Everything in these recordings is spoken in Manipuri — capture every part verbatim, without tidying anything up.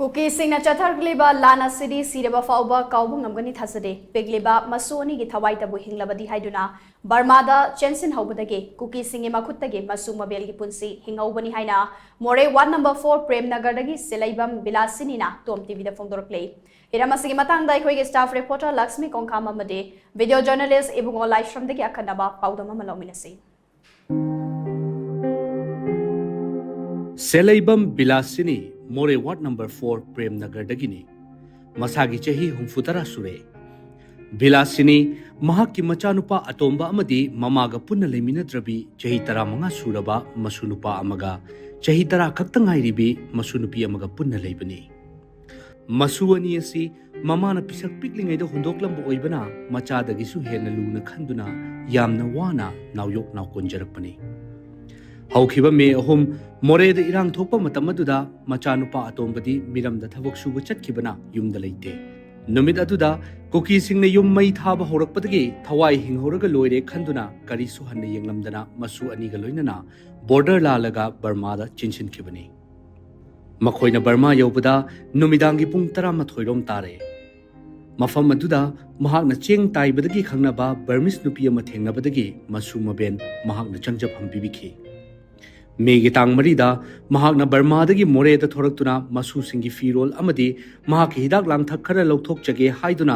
ꯀꯨꯀꯤꯁꯤꯡꯅ ꯆꯠꯊꯔꯛꯂꯤꯕ ꯂꯥꯟ ꯑꯁꯤꯗꯤ ꯁꯤꯔꯕ ꯐꯥꯎꯕ ꯀꯥꯎꯕ ꯉꯝꯒꯅꯤ ꯊꯥꯖꯗꯦ꯫ ꯄꯤꯛꯂꯤꯕ ꯃꯁꯨ ꯑꯅꯤꯒꯤ ꯊꯋꯥꯏꯇꯕꯨ ꯍꯤꯡꯂꯕꯗꯤ ꯍꯥꯏꯗꯨꯅ ꯕꯔꯃꯥꯗ ꯆꯦꯟꯁꯤꯟꯍꯧꯕꯗꯒꯤ ꯀꯨꯀꯤꯁꯤꯡꯒꯤ ꯃꯈꯨꯠꯇꯒꯤ ꯃꯁꯨ ꯃꯕꯦꯜꯒꯤ ꯄꯨꯟꯁꯤ ꯍꯤꯡꯍꯧꯕꯅꯤ ꯍꯥꯏꯅ ꯃꯣꯔꯦ ꯋꯥꯔꯗ ꯅꯝꯕꯔ ꯐꯣꯔ ꯄ꯭ꯔꯦꯝ ꯅꯒꯔꯗꯒꯤ ꯁꯦꯂꯩꯕꯝ ꯕꯤꯂꯥꯁꯤꯅꯤꯅ ꯇꯣꯝ ꯇꯤꯚꯤꯗ ꯐꯣꯡꯗꯣꯔꯛꯂꯤ꯫ ꯍꯤꯔꯝ ꯑꯁꯤꯒꯤ ꯃꯇꯥꯡꯗ ꯑꯩꯈꯣꯏꯒꯤ ꯁ꯭ꯇꯥꯐ ꯔꯤꯄꯣꯔꯇꯔ ꯂꯛꯁꯃꯤ ꯀꯣꯡꯈꯥꯝ ꯑꯃꯗꯤ ꯚꯤꯗꯤꯑꯣ ꯖꯔꯅꯦꯂꯤꯁ ꯏꯕꯨꯡꯉꯣ ꯂꯥꯏꯁ꯭ꯔꯝꯗꯒꯤ ꯑꯈꯟꯅꯕ ꯄꯥꯎꯗꯝ ꯑꯃ ꯂꯧꯃꯤꯟꯅꯁꯤ꯫ ꯁꯦꯂꯩꯕꯝ ꯕꯤꯂꯥꯁꯤꯅꯤ, ꯃꯣꯔꯦ ꯋꯥꯔꯗ ꯅꯝꯕꯔ ꯐꯣꯔ ꯄ꯭ꯔꯦꯝ ꯅꯒꯔꯗꯒꯤꯅꯤ꯫ ꯃꯁꯥꯒꯤ ꯆꯍꯤ ꯍꯨꯝꯐꯨ ꯇꯔꯥ ꯁꯨꯔꯦ꯫ ꯕꯤꯂꯥꯁꯤꯅꯤ ꯃꯍꯥꯛꯀꯤ ꯃꯆꯥꯅꯨꯄꯥ ꯑꯇꯣꯝꯕ ꯑꯃꯗꯤ ꯃꯃꯥꯒ ꯄꯨꯟꯅ ꯂꯩꯃꯤꯟꯅꯗ꯭ꯔꯕꯤ ꯆꯍꯤ ꯇꯔꯥꯃꯉꯥ ꯁꯨꯔꯕ ꯃꯁꯨ ꯅꯨꯄꯥ ꯑꯃꯒ ꯆꯍꯤ ꯇꯔꯥ ꯈꯛꯇ ꯉꯥꯏꯔꯤꯕꯤ ꯃꯁꯨ ꯅꯨꯄꯤ ꯑꯃꯒ ꯄꯨꯟꯅ ꯂꯩꯕꯅꯤ꯫ ꯃꯁꯨ ꯑꯅꯤ ꯑꯁꯤ ꯃꯃꯥꯅ ꯄꯤꯁꯛ ꯄꯤꯛꯂꯤꯉꯩꯗ ꯍꯨꯟꯗꯣꯛꯂꯝꯕ ꯑꯣꯏꯕꯅ ꯃꯆꯥꯗꯒꯤꯁꯨ ꯍꯦꯟꯅ ꯂꯨꯅ ꯈꯟꯗꯨꯅ ꯌꯥꯝꯅ ꯋꯥꯅ ꯅꯥꯎꯌꯣꯛ ꯅꯥꯎꯀꯣꯟꯖꯔꯛꯄꯅꯤ꯫ ꯍꯧꯈꯤꯕ ꯃꯦ ꯑꯍꯨꯝ, ꯃꯣꯔꯦꯗ ꯏꯔꯥꯡ ꯊꯣꯛꯄ ꯃꯇꯝ ꯑꯗꯨꯗ ꯃꯆꯥꯅꯨꯄꯥ ꯑꯇꯣꯝꯕꯗꯤ ꯃꯤꯔꯝꯗ ꯊꯕꯛ ꯁꯨꯕ ꯆꯠꯈꯤꯕꯅ ꯌꯨꯝꯗ ꯂꯩꯇꯦ꯫ ꯅꯨꯃꯤꯠ ꯑꯗꯨꯗ ꯀꯨꯀꯤꯁꯤꯡꯅ ꯌꯨꯝ ꯃꯩ ꯊꯥꯕ ꯍꯧꯔꯛꯄꯗꯒꯤ ꯊꯋꯥꯏ ꯍꯤꯡꯍꯧꯔꯒ ꯂꯣꯏꯔꯦ ꯈꯟꯗꯨꯅ ꯀꯔꯤꯁꯨ ꯍꯟꯅ ꯌꯦꯡꯂꯝꯗꯅ ꯃꯁꯨ ꯑꯅꯤꯒ ꯂꯣꯏꯅꯅ ꯕꯣꯔꯗꯔ ꯂꯥꯜꯂꯒ ꯕꯔꯃꯥꯗ ꯆꯦꯟꯁꯤꯟꯈꯤꯕꯅꯤ꯫ ꯃꯈꯣꯏꯅ ꯕꯔꯃꯥ ꯌꯧꯕꯗ ꯅꯨꯃꯤꯗꯥꯡꯒꯤ ꯄꯨꯡ ꯇꯔꯥꯃꯥꯊꯣꯏ ꯔꯣꯝ ꯇꯥꯔꯦ꯫ ꯃꯐꯝ ꯑꯗꯨꯗ ꯃꯍꯥꯛꯅ ꯆꯦꯡ ꯇꯥꯏꯕꯗꯒꯤ ꯈꯪꯅꯕ ꯕꯔꯃꯤꯁ ꯅꯨꯄꯤ ꯑꯃ ꯊꯦꯡꯅꯕꯗꯒꯤ ꯃꯁꯨ ꯃꯕꯦꯟ ꯃꯍꯥꯛꯅ ꯆꯪꯖꯐꯝ ꯄꯤꯕꯤꯈꯤ꯫ ꯃꯦꯒꯤ ꯇꯥꯡ ꯃꯔꯤꯗ ꯃꯍꯥꯛꯅ ꯕꯔꯃꯥꯗꯒꯤ ꯃꯣꯔꯦꯗ ꯊꯣꯔꯛꯇꯨꯅ ꯃꯁꯨꯁꯤꯡꯒꯤ ꯐꯤꯔꯣꯜ ꯑꯃꯗꯤ ꯃꯍꯥꯛꯀꯤ ꯍꯤꯗꯥꯛ ꯂꯥꯡꯊꯛ ꯈꯔ ꯂꯧꯊꯣꯛꯆꯒꯦ ꯍꯥꯏꯗꯨꯅ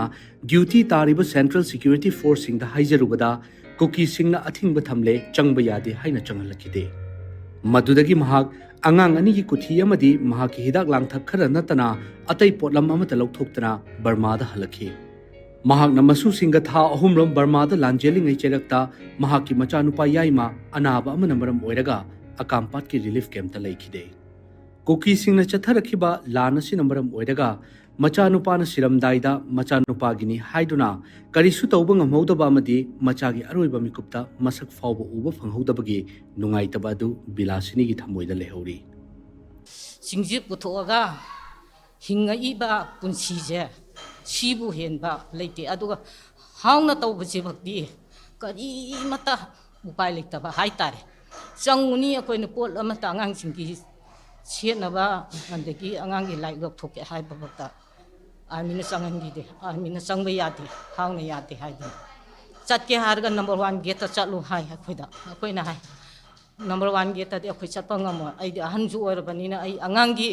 ꯗ꯭ꯌꯨꯇꯤ ꯇꯥꯔꯤꯕ ꯁꯦꯟꯇ꯭ꯔꯦꯜ ꯁꯦꯀ꯭ꯌꯨꯔꯤꯇꯤ ꯐꯣꯔꯁꯁꯤꯡꯗ ꯍꯥꯏꯖꯔꯨꯕꯗ ꯀꯨꯀꯤꯁꯤꯡꯅ ꯑꯊꯤꯡꯕ ꯊꯝꯂꯦ, ꯆꯪꯕ ꯌꯥꯗꯦ ꯍꯥꯏꯅ ꯆꯪꯍꯜꯂꯛꯈꯤꯗꯦ꯫ ꯃꯗꯨꯗꯒꯤ ꯃꯍꯥꯛ ꯑꯉꯥꯡ ꯑꯅꯤꯒꯤ ꯀꯨꯊꯤ ꯑꯃꯗꯤ ꯃꯍꯥꯛꯀꯤ ꯍꯤꯗꯥꯛ ꯂꯥꯡꯊꯛ ꯈꯔ ꯅꯠꯇꯅ ꯑꯇꯩ ꯄꯣꯠꯂꯝ ꯑꯃꯠꯇ ꯂꯧꯊꯣꯛꯇꯅ ꯕꯔꯃꯥꯗ ꯍꯜꯂꯛꯈꯤ꯫ ꯃꯍꯥꯛꯅ ꯃꯁꯨꯁꯤꯡꯒ ꯊꯥ ꯑꯍꯨꯝꯔꯣꯝ ꯕꯔꯃꯥꯗ ꯂꯥꯟꯖꯦꯜꯂꯤꯉꯩ ꯆꯩꯔꯛꯇ ꯃꯍꯥꯛꯀꯤ ꯃꯆꯥꯅꯨꯄꯥ ꯌꯥꯏꯃ ꯑꯅꯥꯕ ꯑꯃꯅ ꯃꯔꯝ ꯑꯣꯏꯔꯒ ꯑꯀꯥꯝꯄꯥꯠꯀꯤ ꯔꯤꯂꯤꯐ ꯀꯦꯝꯞꯇ ꯂꯩꯈꯤꯗꯦ꯫ ꯀꯨꯀꯤꯁꯤꯡꯅ ꯆꯠꯊꯔꯛꯈꯤꯕ ꯂꯥꯟ ꯑꯁꯤꯅ ꯃꯔꯝ ꯑꯣꯏꯔꯒ ꯃꯆꯥꯅꯨꯄꯥꯅ ꯁꯤꯔꯝꯗꯥꯏꯗ ꯃꯆꯥꯅꯨꯄꯥꯒꯤꯅꯤ ꯍꯥꯏꯗꯨꯅ ꯀꯔꯤꯁꯨ ꯇꯧꯕ ꯉꯝꯍꯧꯗꯕ ꯑꯃꯗꯤ ꯃꯆꯥꯒꯤ ꯑꯔꯣꯏꯕ ꯃꯤꯀꯨꯞꯇ ꯃꯁꯛ ꯐꯥꯎꯕ ꯎꯕ ꯐꯪꯍꯧꯗꯕꯒꯤ ꯅꯨꯡꯉꯥꯏꯇꯕ ꯑꯗꯨ ꯕꯤꯂꯥꯁꯤꯅꯤꯒꯤ ꯊꯃꯣꯏꯗ ꯂꯩꯍꯧꯔꯤ꯫ ꯆꯤꯡꯁꯤ ꯄꯨꯊꯣꯛꯑꯒ ꯍꯤꯡꯉꯛꯏꯕ ꯄꯨꯟꯁꯤꯁꯦ ꯁꯤꯕꯨ ꯍꯦꯟꯕ ꯂꯩꯇꯦ꯫ ꯑꯗꯨꯒ ꯍꯥꯎꯅ ꯇꯧꯕꯁꯤꯃꯛꯇꯤ ꯀꯔꯤꯃꯠꯇ ꯎꯄꯥꯏ ꯂꯩꯇꯕ ꯍꯥꯏꯇꯥꯔꯦ꯫ ꯆꯪꯉꯨꯅꯤ ꯑꯩꯈꯣꯏꯅ ꯄꯣꯠ ꯑꯃꯠꯇ ꯑꯉꯥꯡꯁꯤꯡꯒꯤ ꯁꯦꯠꯅꯕ, ꯑꯗꯒꯤ ꯑꯉꯥꯡꯒꯤ ꯂꯥꯏꯔꯤꯛ ꯂꯧꯊꯣꯛꯀꯦ ꯍꯥꯏꯕꯐꯥꯎꯗ ꯑꯥꯔꯃꯤꯅ ꯆꯪꯍꯟꯈꯤꯗꯦ꯫ ꯑꯥꯔꯃꯤꯅ ꯆꯪꯕ ꯌꯥꯗꯦ, ꯍꯥꯎꯅ ꯌꯥꯗꯦ ꯍꯥꯏꯗꯅ꯫ ꯆꯠꯀꯦ ꯍꯥꯏꯔꯒ ꯅꯝꯕꯔ ꯋꯥꯟ ꯒꯦꯠꯇ ꯆꯠꯂꯨ ꯍꯥꯏ ꯑꯩꯈꯣꯏꯗ꯫ ꯑꯩꯈꯣꯏꯅ ꯍꯥꯏ, "ꯅꯝꯕꯔ ꯋꯥꯟ ꯒꯦꯠꯇꯗꯤ ꯑꯩꯈꯣꯏ ꯆꯠꯄ ꯉꯝꯃꯣꯏ, ꯑꯩꯗꯤ ꯑꯍꯟꯁꯨ ꯑꯣꯏꯔꯕꯅꯤꯅ ꯑꯩ ꯑꯉꯥꯡꯒꯤ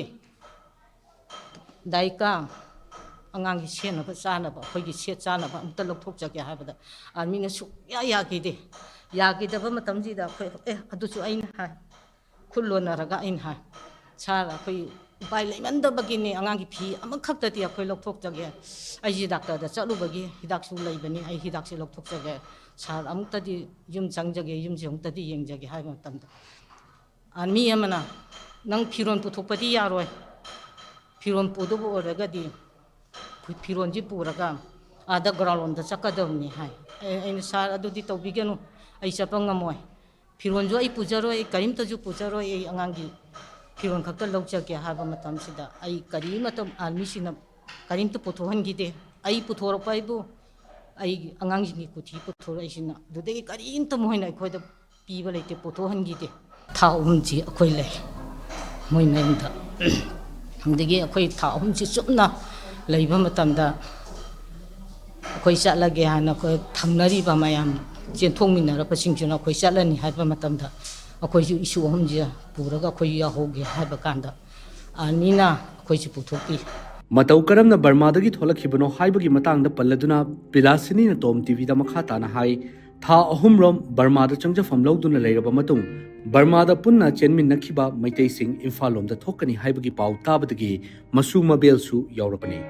ꯂꯥꯏꯔꯤꯛꯀ ꯑꯉꯥꯡꯒꯤ ꯁꯦꯠꯅꯕ ꯆꯥꯅꯕ, ꯑꯩꯈꯣꯏꯒꯤ ꯁꯦꯠ ꯆꯥꯅꯕ ꯑꯝꯇ ꯂꯧꯊꯣꯛꯆꯒꯦ" ꯍꯥꯏꯕꯗ ꯑꯥꯔꯃꯤꯅ ꯁꯨꯛꯌꯥ ꯌꯥꯈꯤꯗꯦ꯫ ꯌꯥꯈꯤꯗꯕ ꯃꯇꯝꯁꯤꯗ ꯑꯩꯈꯣꯏ, "ꯑꯦ, ꯑꯗꯨꯁꯨ ꯑꯩꯅ ꯍꯥꯏ, ꯈꯨꯜ ꯂꯣꯟꯅꯔꯒ ꯑꯩꯅ ꯍꯥꯏ, 'ꯁꯥꯔ, ꯑꯩꯈꯣꯏ ꯎꯄꯥꯏ ꯂꯩꯃꯟꯗꯕꯒꯤꯅꯤ, ꯑꯉꯥꯡꯒꯤ ꯐꯤ ꯑꯃꯈꯛꯇꯗꯤ ꯑꯩꯈꯣꯏ ꯂꯧꯊꯣꯛꯆꯒꯦ꯫ ꯑꯩꯁꯦ ꯗꯥꯛꯇꯔꯗ ꯆꯠꯂꯨꯕꯒꯤ ꯍꯤꯗꯥꯛꯁꯨ ꯂꯩꯕꯅꯤ, ꯑꯩ ꯍꯤꯗꯥꯛꯁꯦ ꯂꯧꯊꯣꯛꯆꯒꯦ꯫ ꯁꯥꯔ, ꯑꯃꯨꯛꯇꯗꯤ ꯌꯨꯝ ꯆꯪꯖꯒꯦ, ꯌꯨꯝꯁꯦ ꯑꯃꯨꯛꯇꯗꯤ ꯌꯦꯡꯖꯒꯦ" ꯍꯥꯏꯕ ꯃꯇꯝꯗ, ꯑꯥꯔꯃꯤ ꯑꯃꯅ, "ꯅꯪ ꯐꯤꯔꯣꯜ ꯄꯨꯊꯣꯛꯄꯗꯤ ꯌꯥꯔꯣꯏ, ꯐꯤꯔꯣꯜ ꯄꯨꯗꯧꯕ ꯑꯣꯏꯔꯒꯗꯤ ꯐꯤ-, ꯐꯤꯔꯣꯜꯁꯤ ꯄꯨꯔꯒ ꯑꯥꯗ ꯒ꯭ꯔꯥꯎꯟꯗ ꯆꯠꯀꯗꯕꯅꯤ" ꯍꯥꯏ꯫ ꯑꯩ-, ꯑꯩꯅ, "ꯁꯥꯔ, ꯑꯗꯨꯗꯤ ꯇꯧꯕꯤꯒꯅꯨ, ꯑꯩ ꯆꯠꯄ ꯉꯝꯃꯣꯏ, ꯐꯤꯔꯣꯜꯁꯨ ꯑꯩ ꯄꯨꯖꯔꯣꯏ, ꯑꯩ ꯀꯔꯤꯝꯇꯁꯨ ꯄꯨꯖꯔꯣꯏ, ꯑꯩ ꯑꯉꯥꯡꯒꯤ ꯐꯤꯔꯣꯜ ꯈꯛꯇ ꯂꯧꯖꯒꯦ" ꯍꯥꯏꯕ ꯃꯇꯝꯁꯤꯗ, ꯑꯩ ꯀꯔꯤꯃꯇ, ꯑꯥꯔꯃꯤꯁꯤꯡꯅ ꯀꯔꯤꯝꯇ ꯄꯨꯊꯣꯛꯍꯟꯈꯤꯗꯦ꯫ ꯑꯩ ꯄꯨꯊꯣꯔꯛꯄ ꯍꯥꯏꯕꯨ, ꯑꯩꯒꯤ ꯑꯉꯥꯡꯁꯤꯡꯒꯤ ꯀꯨꯊꯤ ꯄꯨꯊꯣꯔꯛꯏꯁꯤꯅ, ꯑꯗꯨꯗꯒꯤ ꯀꯔꯤꯝꯇ ꯃꯈꯣꯏꯅ ꯑꯩꯈꯣꯏꯗ ꯄꯤꯕ ꯂꯩꯇꯦ, ꯄꯨꯊꯣꯛꯍꯟꯈꯤꯗꯦ꯫ ꯊꯥ ꯑꯍꯨꯝꯁꯤ ꯑꯩꯈꯣꯏ ꯂꯩ ꯃꯣꯏ ꯃꯌꯨꯝꯗ꯫ ꯑꯗꯒꯤ ꯑꯩꯈꯣꯏ ꯊꯥ ꯑꯍꯨꯝꯁꯤ ꯆꯨꯞꯅ ꯂꯩꯕ ꯃꯇꯝꯗ, ꯑꯩꯈꯣꯏ ꯆꯠꯂꯒꯦ ꯍꯥꯏꯅ ꯑꯩꯈꯣꯏ ꯊꯪꯅꯔꯤꯕ ꯃꯌꯥꯝ ꯆꯦꯟꯊꯣꯛꯃꯤꯟꯅꯔꯛꯄꯁꯤꯡꯁꯤꯅ ꯑꯩꯈꯣꯏ ꯆꯠꯂꯅꯤ ꯍꯥꯏꯕ ꯃꯇꯝꯗ, ꯑꯩꯈꯣꯏꯁꯨ ꯏꯁꯨ ꯑꯍꯨꯝꯁꯦ ꯄꯨꯔꯒ ꯑꯩꯈꯣꯏ ꯌꯥꯎꯍꯧꯒꯦ ꯍꯥꯏꯕ ꯀꯥꯟꯗ, ꯑꯥꯔꯃꯤꯅ ꯑꯩꯈꯣꯏꯁꯦ ꯄꯨꯊꯣꯛꯄꯤ꯫ ꯃꯇꯧ ꯀꯔꯝꯅ ꯕꯔꯃꯥꯗꯒꯤ ꯊꯣꯛꯂꯛꯈꯤꯕꯅꯣ ꯍꯥꯏꯕꯒꯤ ꯃꯇꯥꯡꯗ ꯄꯜꯂꯗꯨꯅ ꯄꯤꯂꯥꯁꯤꯅꯤꯅ ꯇꯣꯝ ꯇꯤꯚꯤꯗ ꯃꯈꯥ ꯇꯥꯅ ꯍꯥꯏ, ꯊꯥ ꯑꯍꯨꯝꯔꯣꯝ ꯕꯔꯃꯥꯗ ꯆꯪꯖꯐꯝ ꯂꯧꯗꯨꯅ ꯂꯩꯔꯕ ꯃꯇꯨꯡ, ꯕꯔꯃꯥꯗ ꯄꯨꯟꯅ ꯆꯦꯟꯃꯤꯟꯅꯈꯤꯕ ꯃꯩꯇꯩꯁꯤꯡ ꯏꯝꯐꯥꯜ ꯂꯣꯝꯗ ꯊꯣꯛꯀꯅꯤ ꯍꯥꯏꯕꯒꯤ ꯄꯥꯎ ꯇꯥꯕꯗꯒꯤ ꯃꯁꯨ ꯃꯕꯦꯜꯁꯨ ꯌꯥꯎꯔꯕꯅꯤ꯫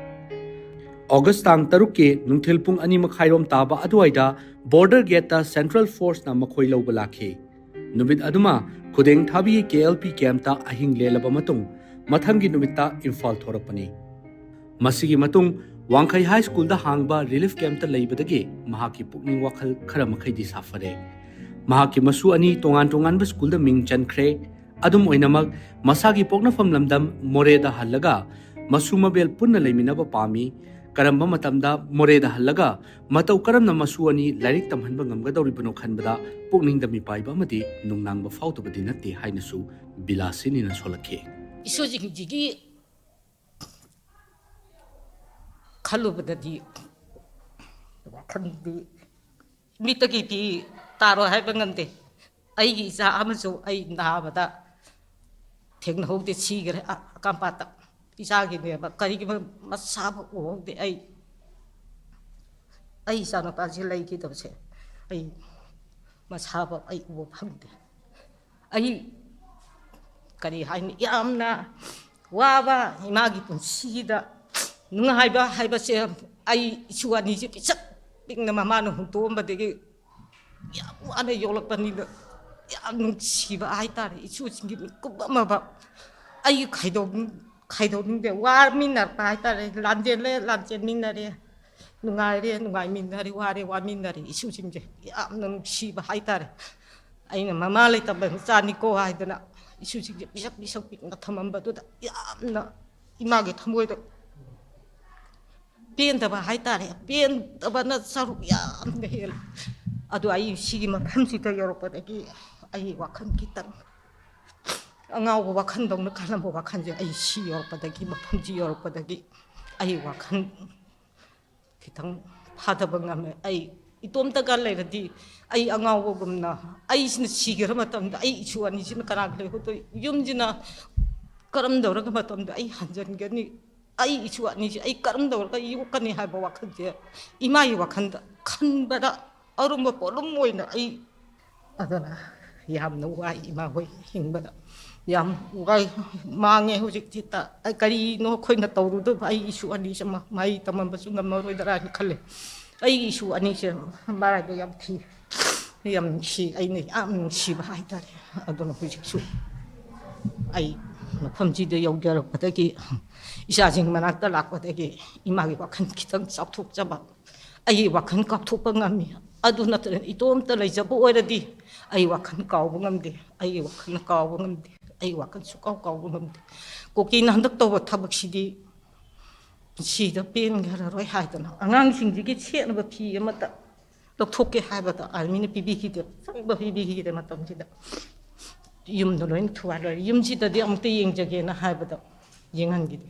ꯑꯣꯒꯁ ꯇꯥꯡ ꯇꯔꯨꯛꯀꯤ ꯅꯨꯡꯊꯤꯜ ꯄꯨꯡ ꯑꯅꯤ ꯃꯈꯥꯏꯔꯣꯝ ꯇꯥꯕ ꯑꯗꯨꯋꯥꯏꯗ ꯕꯣꯔꯗꯔ ꯒꯦꯠꯇ ꯁꯦꯟꯇ꯭ꯔꯦꯜ ꯐꯣꯔꯁꯅ ꯃꯈꯣꯏ ꯂꯧꯕ ꯂꯥꯛꯈꯤ꯫ ꯅꯨꯃꯤꯠ ꯑꯗꯨꯃ ꯈꯨꯗꯦꯡ ꯊꯥꯕꯤ ꯀꯦ ꯑꯦꯜ ꯄꯤ ꯀꯦꯝꯞꯇ ꯑꯍꯤꯡ ꯂꯦꯜꯂꯕ ꯃꯇꯨꯡ, ꯃꯊꯪꯒꯤ ꯅꯨꯃꯤꯠꯇ ꯏꯝꯐꯥꯜ ꯊꯣꯔꯛꯄꯅꯤ꯫ ꯃꯁꯤꯒꯤ ꯃꯇꯨꯡ ꯋꯥꯡꯈꯩ ꯍꯥꯏ ꯁ꯭ꯀꯨꯜꯗ ꯍꯥꯡꯕ ꯔꯤꯂꯤꯐ ꯀꯦꯝꯞꯇ ꯂꯩꯕꯗꯒꯤ ꯃꯍꯥꯛꯀꯤ ꯄꯨꯛꯅꯤꯡ ꯋꯥꯈꯜ ꯈꯔ ꯃꯈꯩꯗꯤ ꯁꯥꯐꯔꯦ꯫ ꯃꯍꯥꯛꯀꯤ ꯃꯁꯨ ꯑꯅꯤ ꯇꯣꯉꯥꯟ ꯇꯣꯉꯥꯟꯕ ꯁ꯭ꯀꯨꯜꯗ ꯃꯤꯡ ꯆꯟꯈ꯭ꯔꯦ꯫ ꯑꯗꯨꯝ ꯑꯣꯏꯅꯃꯛ, ꯃꯁꯥꯒꯤ ꯄꯣꯛꯅꯐꯝ ꯂꯝꯗꯝ ꯃꯣꯔꯦꯗ ꯍꯜꯂꯒ ꯃꯁꯨ ꯃꯕꯦꯜ ꯄꯨꯟꯅ ꯂꯩꯃꯤꯟꯅꯕ ꯄꯥꯝꯃꯤ꯫ ꯀꯔꯝꯕ ꯃꯇꯝꯗ ꯃꯣꯔꯦꯗ ꯍꯜꯂꯒ ꯃꯇꯧ ꯀꯔꯝꯅ ꯃꯁꯨ ꯑꯅꯤ ꯂꯥꯏꯔꯤꯛ ꯇꯝꯍꯟꯕ ꯉꯝꯒꯗꯧꯔꯤꯕꯅꯣ ꯈꯟꯕꯗ ꯄꯨꯛꯅꯤꯡꯗ ꯃꯤꯄꯥꯏꯕ ꯑꯃꯗꯤ ꯅꯨꯡꯅꯥꯡꯕ ꯐꯥꯎꯗꯕꯗꯤ ꯅꯠꯇꯦ ꯍꯥꯏꯅꯁꯨ ꯕꯤꯂꯥꯁꯤꯅꯤꯅ ꯁꯣꯜꯂꯛꯈꯤ꯫ ꯏꯁꯨꯁꯤꯡꯁꯤꯒꯤ ꯈꯜꯂꯨꯕꯗꯗꯤ ꯋꯥꯈꯜꯗꯤ ꯃꯤꯠꯇꯒꯤ ꯄꯤ ꯇꯥꯔꯣꯏ ꯍꯥꯏꯕ ꯉꯝꯗꯦ꯫ ꯑꯩꯒꯤ ꯏꯆꯥ ꯑꯃꯁꯨ ꯑꯩ ꯅꯥꯕꯗ ꯊꯦꯡꯅꯍꯧꯗꯦ, ꯁꯤꯈ꯭ꯔꯦ꯫ ꯑ-, ꯀꯝꯄꯥꯠꯇ ꯏꯆꯥꯒꯤꯅꯦꯕ, ꯀꯔꯤꯒꯨꯝꯕ ꯃꯁꯥꯕꯨ ꯎꯍꯧꯗꯦ꯫ ꯑꯩ ꯑꯩ ꯏꯆꯥꯅꯨꯄꯥꯁꯤ ꯂꯩꯈꯤꯗꯕꯁꯦ ꯑꯩ ꯃꯁꯥꯐꯥꯎ ꯑꯩ ꯎꯕ ꯐꯪꯗꯦ꯫ ꯑꯩ ꯀꯔꯤ ꯍꯥꯏꯅꯤ, ꯌꯥꯝꯅ ꯋꯥꯕ ꯏꯃꯥꯒꯤ ꯄꯨꯟꯁꯤꯗ ꯅꯨꯡꯉꯥꯏꯕ ꯍꯥꯏꯕꯁꯦ, ꯑꯩ ꯏꯁꯨ ꯑꯅꯤꯁꯦ ꯄꯤꯁꯛ ꯄꯤꯛꯅ ꯃꯃꯥꯅ ꯍꯨꯟꯇꯣꯛꯑꯝꯕꯗꯒꯤ ꯌꯥꯝ ꯋꯥꯅ ꯌꯣꯛꯂꯛꯄꯅꯤꯅ ꯌꯥꯝ ꯅꯨꯡꯁꯤꯕ ꯍꯥꯏꯇꯥꯔꯦ꯫ ꯏꯁꯨꯁꯤꯡꯒꯤ ꯃꯤꯀꯨꯞ ꯑꯃꯕ ꯑꯩ ꯈꯥꯏꯗꯣꯛ-, ꯈꯥꯏꯗꯣꯛꯅꯤꯡꯗꯦ꯫ ꯋꯥꯃꯤꯟꯅꯔꯛꯄ ꯍꯥꯏꯇꯥꯔꯦ, ꯂꯥꯟꯖꯦꯜꯂꯦ ꯂꯥꯟꯖꯦꯟꯃꯤꯟꯅꯔꯦ, ꯅꯨꯡꯉꯥꯏꯔꯦ ꯅꯨꯡꯉꯥꯏꯃꯤꯟꯅꯔꯦ, ꯋꯥꯔꯦ ꯋꯥꯃꯤꯟꯅꯔꯦ꯫ ꯏꯁꯨꯁꯤꯡꯁꯦ ꯌꯥꯝꯅ ꯅꯨꯡꯁꯤꯕ ꯍꯥꯏꯇꯥꯔꯦ꯫ ꯑꯩꯅ ꯃꯃꯥ ꯂꯩꯇꯕ ꯃꯆꯥꯅꯤꯀꯣ ꯍꯥꯏꯗꯅ ꯏꯁꯨꯁꯤꯡꯁꯦ ꯄꯤꯁꯛ ꯄꯤꯁꯛ ꯄꯤꯛꯅ ꯊꯝꯃꯝꯕꯗꯨꯗ ꯌꯥꯝꯅ ꯏꯃꯥꯒꯤ ꯊꯃꯣꯏꯗ ꯄꯦꯟꯗꯕ ꯍꯥꯏꯇꯥꯔꯦ꯫ ꯄꯦꯟꯗꯕꯅ ꯁꯔꯨꯛ ꯌꯥꯝꯅ ꯍꯦꯜꯂꯦ꯫ ꯑꯗꯣ ꯑꯩ ꯁꯤꯒꯤ ꯃꯐꯝꯁꯤꯗ ꯌꯧꯔꯛꯄꯗꯒꯤ ꯑꯩ ꯋꯥꯈꯜ ꯈꯤꯇꯪ ꯑꯉꯥꯎꯕ ꯋꯥꯈꯜꯗꯧꯅ ꯈꯜꯂꯝꯕ ꯋꯥꯈꯜꯁꯦ ꯑꯩ ꯁꯤ ꯌꯧꯔꯛꯄꯗꯒꯤ, ꯃꯐꯝꯁꯤ ꯌꯧꯔꯛꯄꯗꯒꯤ ꯑꯩ ꯋꯥꯈꯜ ꯈꯤꯇꯪ ꯐꯥꯊꯕ ꯉꯝꯃꯦ꯫ ꯑꯩ ꯏꯇꯣꯝꯇꯒ ꯂꯩꯔꯗꯤ ꯑꯩ ꯑꯉꯥꯎꯕꯒꯨꯝꯅ, ꯑꯩꯁꯤꯅ ꯁꯤꯈ꯭ꯔ ꯃꯇꯝꯗ ꯑꯩ ꯏꯁꯨ ꯑꯅꯤꯁꯤꯅ ꯀꯅꯥꯒ ꯂꯩꯍꯧꯗꯣꯏ? ꯌꯨꯝꯁꯤꯅ ꯀꯔꯝ ꯇꯧꯔꯒ ꯃꯇꯝꯗ ꯑꯩ ꯍꯟꯖꯤꯟꯒꯅꯤ? ꯑꯩ ꯏꯁꯨ ꯑꯅꯤꯁꯤ ꯑꯩ ꯀꯔꯝ ꯇꯧꯔꯒ ꯌꯣꯛꯀꯅꯤ ꯍꯥꯏꯕ ꯋꯥꯈꯜꯁꯦ ꯏꯃꯥꯒꯤ ꯋꯥꯈꯜꯗ ꯈꯟꯕꯗ ꯑꯔꯨꯝꯕ ꯄꯣꯠꯂꯨꯝ ꯑꯣꯏꯅ ꯑꯩ, ꯑꯗꯨꯅ ꯌꯥꯝꯅ ꯋꯥꯏ ꯏꯃꯥ ꯍꯣꯏ ꯍꯤꯡꯕꯗ꯫ ꯌꯥꯝ ꯋꯥꯏ, ꯃꯥꯡꯉꯦ ꯍꯧꯖꯤꯛꯇꯤ꯫ ꯇ-, ꯑꯩ ꯀꯔꯤꯅꯣ ꯑꯩꯈꯣꯏꯅ ꯇꯧꯔꯨꯗꯣꯏꯕ? ꯑꯩ ꯏꯁꯨ ꯑꯅꯤꯁꯦ ꯃ-, ꯃꯍꯩ ꯇꯝꯃꯝꯕꯁꯨ ꯉꯝꯃꯔꯣꯏꯗ꯭ꯔꯥ ꯍꯥꯏꯅ ꯈꯜꯂꯦ꯫ ꯑꯩꯒꯤ ꯏꯁꯨ ꯑꯅꯤꯁꯦ ꯃꯔꯥꯏꯕꯛ ꯌꯥꯝ ꯊꯤ, ꯌꯥꯝ ꯅꯨꯡꯁꯤ, ꯑꯩꯅ ꯌꯥꯝ ꯅꯨꯡꯁꯤꯕ ꯍꯥꯏꯇꯥꯔꯦ꯫ ꯑꯗꯨꯅ ꯍꯧꯖꯤꯛꯁꯨ ꯑꯩ ꯃꯐꯝꯁꯤꯗ ꯌꯧꯖꯔꯛꯄꯗꯒꯤ, ꯏꯆꯥꯁꯤꯡ ꯃꯅꯥꯛꯇ ꯂꯥꯛꯄꯗꯒꯤ ꯏꯃꯥꯒꯤ ꯋꯥꯈꯜ ꯈꯤꯇꯪ ꯆꯥꯎꯊꯣꯛꯆꯕ, ꯑꯩꯒꯤ ꯋꯥꯈꯜ ꯀꯥꯎꯊꯣꯛꯄ ꯉꯝꯃꯤ꯫ ꯑꯗꯨ ꯅꯠꯇꯅ ꯏꯇꯣꯝꯇ ꯂꯩꯖꯕ ꯑꯣꯏꯔꯗꯤ ꯑꯩ ꯋꯥꯈꯜ ꯀꯥꯎꯕ ꯉꯝꯗꯦ, ꯑꯩꯒꯤ ꯋꯥꯈꯜꯅ ꯀꯥꯎꯕ ꯉꯝꯗꯦ, ꯑꯩ ꯋꯥꯈꯜ ꯁꯨꯀꯥꯎ ꯀꯥꯎꯕ ꯉꯝꯗꯦ꯫ ꯀꯨꯀꯤꯅ ꯍꯟꯗꯛ ꯇꯧꯕ ꯊꯕꯛꯁꯤꯗꯤ ꯄꯨꯟꯁꯤꯗ ꯄꯦꯟꯈ꯭ꯔꯔꯣꯏ ꯍꯥꯏꯗꯅ ꯑꯉꯥꯡꯁꯤꯡꯁꯤꯒꯤ ꯁꯦꯠꯅꯕ ꯐꯤ ꯑꯃꯠꯇ ꯂꯧꯊꯣꯛꯀꯦ ꯍꯥꯏꯕꯗ ꯑꯥꯔꯃꯤꯅ ꯄꯤꯕꯤꯈꯤꯗꯦ, ꯑꯆꯪꯕ ꯄꯤꯕꯤꯈꯤꯗꯦ ꯃꯇꯝꯁꯤꯗ꯫ ꯌꯨꯝꯗ ꯂꯣꯏꯅ ꯊꯨꯒꯥꯏ ꯂꯣꯏꯔꯦ꯫ ꯌꯨꯝꯁꯤꯗꯗꯤ ꯑꯃꯨꯛꯇ ꯌꯦꯡꯖꯒꯦꯅ ꯍꯥꯏꯕꯗ ꯌꯦꯡꯍꯟꯈꯤꯗꯦ꯫